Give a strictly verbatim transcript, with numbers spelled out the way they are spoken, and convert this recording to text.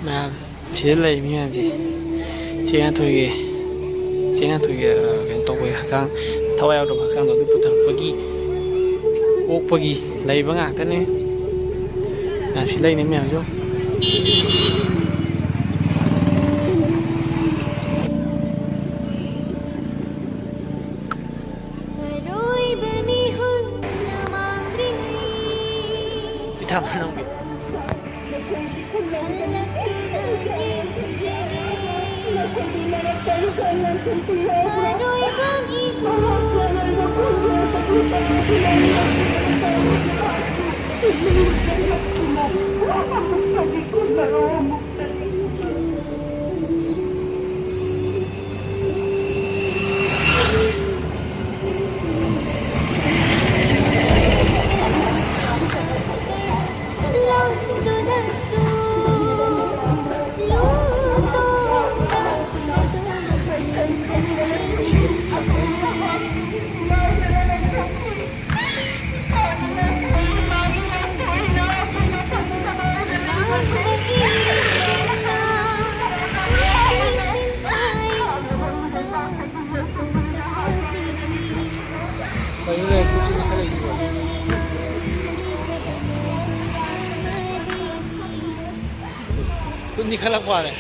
ꯃꯌꯥꯝ, ꯁꯤꯗ ꯂꯩ ꯃꯤ ꯃꯌꯥꯝꯁꯦ꯫ ꯆꯦ ꯉꯥꯟꯊꯣꯏꯒꯤ, ꯆꯦ ꯉꯥꯟꯊꯣꯏꯒꯤ, ꯑ, ꯀꯩꯅꯣ ꯇꯧꯕꯒꯤ, ꯍꯛꯆꯥꯡ, ꯊꯋꯥꯏ ꯌꯥꯎꯗꯕ ꯍꯛꯆꯥꯡꯗꯣ ꯑꯗꯨ ꯄꯨꯊꯔꯛꯄꯒꯤ, ꯑꯣꯛꯄꯒꯤ ꯂꯩꯕ ꯉꯥꯛꯇꯅꯦ꯫ ꯃꯌꯥꯝ ꯁꯤ ꯂꯩꯅꯤ ꯃꯌꯥꯝꯁꯨ꯫ ꯑꯔꯣꯏꯕ ꯃꯤꯍꯨꯟ ꯅꯃꯥꯡꯗ꯭ꯔꯤꯉꯩ꯫ ꯏꯊꯥ ꯃꯅꯨꯡꯒꯤ꯫ ꯍꯜꯂꯛꯇꯨꯅ ꯌꯦꯡꯖꯒꯦ꯫ ꯑꯔꯣꯏꯕ ꯃꯤꯀꯨꯞꯁꯨ꯫ ꯈꯨꯠꯅꯤ ꯈꯜꯂꯛꯄ ꯋꯥꯔꯦ꯫